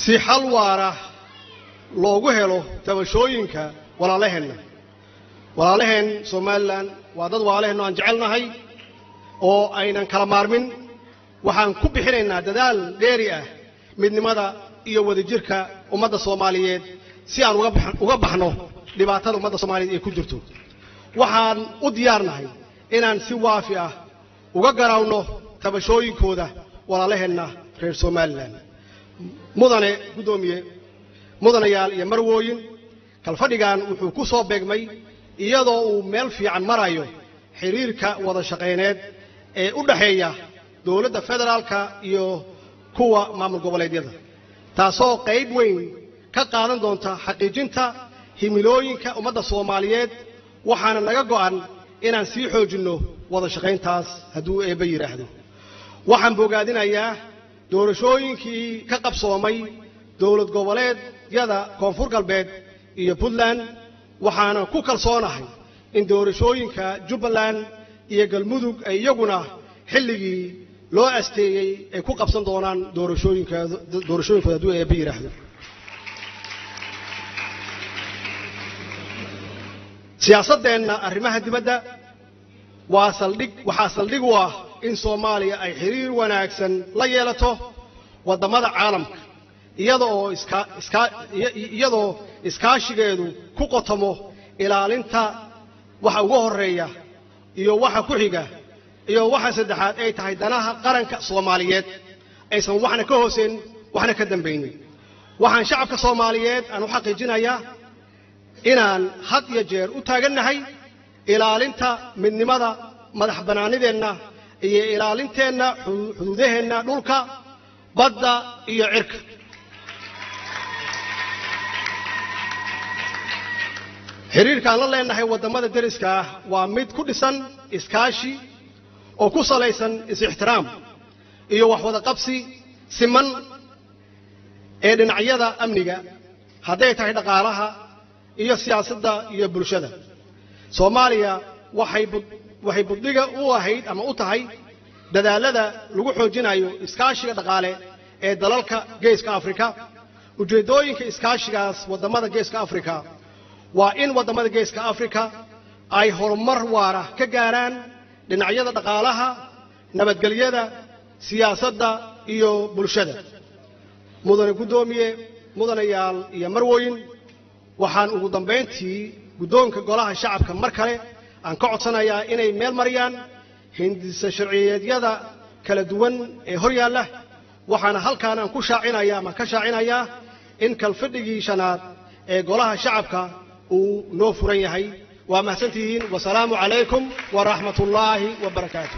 Si xal waara loogu helo tabashooyinka walaalaheenna, walaalaheen Somalilan waa dad walaalaheenno aan jecelnahay oo aynan kala maarmin. Waxaan ku bixinaynaa dadaal dheeri ah midnimada iyo wadajirka ummadda Soomaaliyeed si aan uga baxno dhibaatada ummadda Soomaaliyeed ay ku jirto. Waxaan u diyaarnahay inaan si waafi ah uga garaawno tabashooyinkooda walaalaheenna reer Somalilan. Mudane guddoomiye, mudanayaal iyo marwooyin, kalfadhigan wuxuu ku soo beegmay iyadoo uu meel fiican marayo xiriirka wada shaqayneed ee u dhaxeeya dowladda federaalka iyo kuwa maamul goboleedyada, taasoo qayb weyn ka qaadan doonta xaqiijinta himilooyinka ummadda Soomaaliyeed. Waxaana naga go'an inaan sii xoojinno wada shaqayntaas hadduu Eebbe yidhaahdo. Waxaan bogaadinayaa doorashooyinkii ka qabsoomay dowlad goboleedyada Koonfur Galbeed iyo Puntland, waxaana ku kalsoonahay in doorashooyinka Jubbaland iyo Galmudug ay iyaguna xilligii loo asteeyey ay ku qabsan doonaan doorashooyinkooda hadduu Eebbe yidhaahdo. Siyaasaddeenna arrimaha dibadda waa saldhig, waxaa saldhig u ah in Soomaaliya ay xiriir wanaagsan la yeelato waddamada caalamka, iyadoo iskaashigeedu ku qotomo ilaalinta waxa ugu horreeya iyo waxa ku xiga iyo waxa saddexaad ay tahay danaha qaranka Soomaaliyeed, aysan waxna ka hooseyn waxna ka dambaynin. Waxaan shacabka Soomaaliyeed aan u xaqiijinayaa inaan had iyo jeer u taagannahay ilaalinta midnimada, madax bannaanideenna iyo ilaalinteenna xuduudaheenna dhulka, badda iyo cirka. Xiriirkaan la leenahay waddamada deriska ah waa mid ku dhisan iskaashi oo ku salaysan is-ixtiraam iyo wax wada qabsi siman ee dhinacyada amniga, hadday tahay dhaqaalaha iyo siyaasadda iyo bulshada. Soomaaliya waxay buddiga u ahayd ama u tahay dadaallada lagu xoojinayo iskaashiga dhaqaale ee dalalka Geeska Afrika. Ujeeddooyinka iskaashigaas waddamada Geeska Afrika waa in waddamada Geeska Afrika ay horumar waara ka gaaraan dhinacyada dhaqaalaha, nabadgelyada, siyaasadda iyo bulshada. Mudane guddoomiye, mudanayaal iyo marwooyin, waxaan ugu dambayntii guddoonka golaha shacabka mar kale aan ka codsanayaa inay meel mariyaan hindisa sharciyeedyada kala duwan ee hor yaalla. Waxaana halkaan aan ku shaacinaya ama ka shaacinayaa in kalfadhigii shanaad ee golaha shacabka uu noo furan yahay. Waa mahadsantihiin. Wasalaamu calaykum waraxmat ullaahi wabarakaatu.